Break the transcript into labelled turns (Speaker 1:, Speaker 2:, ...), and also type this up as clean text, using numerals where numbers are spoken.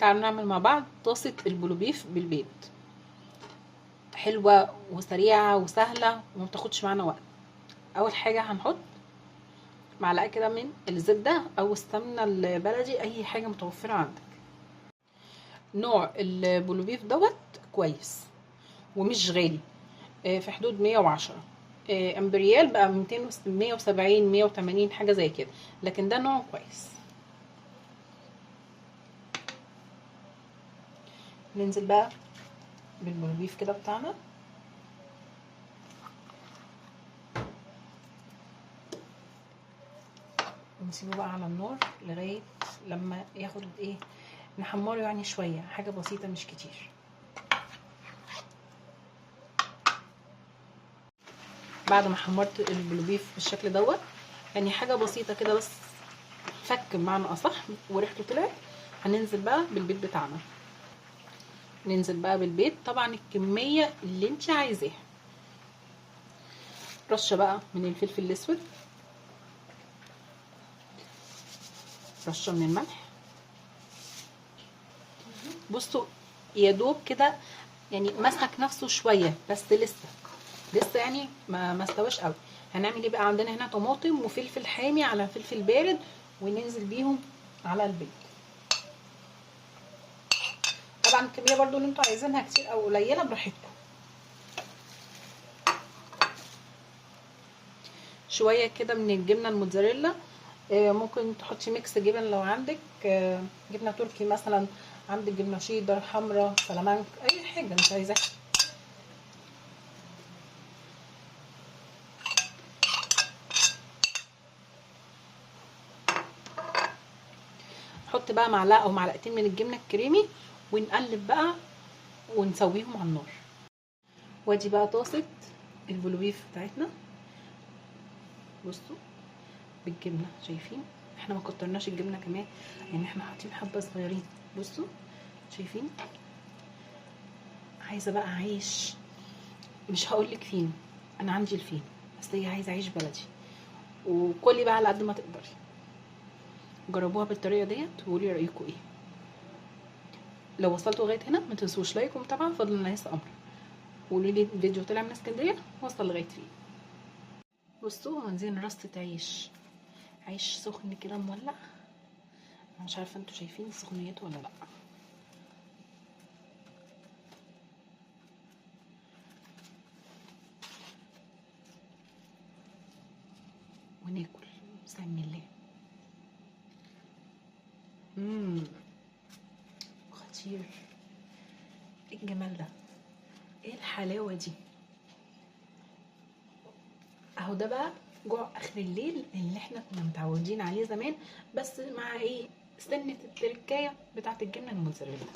Speaker 1: تعالوا نعمل مع بعض طاسة البلوبيف بالبيض، حلوة وسريعة وسهلة وما بتاخدش معانا وقت. اول حاجة هنحط معلقة كده من الزبدة او السمنة البلدي، اي حاجة متوفرة عندك. نوع البلوبيف دوت كويس ومش غالي، في حدود 110، امبريال بقى 200 170 180 حاجة زي كده، لكن ده نوع كويس. ننزل بقى بالبلوبيف كده بتاعنا، ونسيبه بقى على النار لغاية لما ياخد ايه، نحمره يعني شوية، حاجة بسيطة مش كتير. بعد ما حمرت البلوبيف بالشكل دوت، يعني حاجة بسيطة كده بس فك بمعنى اصح وريحته طلعت، هننزل بقى بالبيض بتاعنا. ننزل بقى بالبيض، طبعا الكمية اللي انت عايزاها. رشه بقى من الفلفل الاسود، رشه من الملح. بصوا يا دوب كده يعني مسك نفسه شوية، بس لسه يعني ما استواش قوي. هنعمل ايه بقى؟ عندنا هنا طماطم وفلفل حامي على فلفل بارد، وننزل بيهم على البيض. طبعا الكمية برضو اللي انتوا عايزينها كتير او قليله براحتكم. شوية كده من الجبنة الموتزاريلا، ممكن تحطي mix جبن لو عندك، جبنه تركي مثلا، عندك جبنه شيدر، حمراء، سلامانك، اي حاجة انت عايزاها. نحط بقى معلقه او معلقتين من الجبنة الكريمي، ونقلب بقى ونسويهم على النار. وادي بقى طاسه البلوبيف بتاعتنا، بصوا بالجبنه، شايفين احنا ما كترناش الجبنة كمان، يعني احنا حاطين حبه صغيرين. بصوا شايفين. عايزه بقى عيش، مش هقولك فين، انا عندي الفين، بس هي عايزه عيش بلدي، وكلي بقى على قد ما تقدري. جربوها بالطريقة ديت وقولي رايكم ايه. لو وصلتوا لغاية هنا ما تنسوش like ومتابعة، فضلا ليس امر. قولوا لي الفيديو طلع من اسكندرية وصل لغاية فين. بصوا عايزين رصه عيش، عيش سخن كده مولع، انا مش عارفه انتوا شايفين سخونيته ولا لا. وناكل بسم الله. خطير، ايه الجمال ده، ايه الحلاوة دي. اهو ده بقى جوع اخر الليل اللي احنا كنا متعودين عليه زمان، بس مع ايه، سنة التركايه بتاعت الجبنة الموتزاريلا.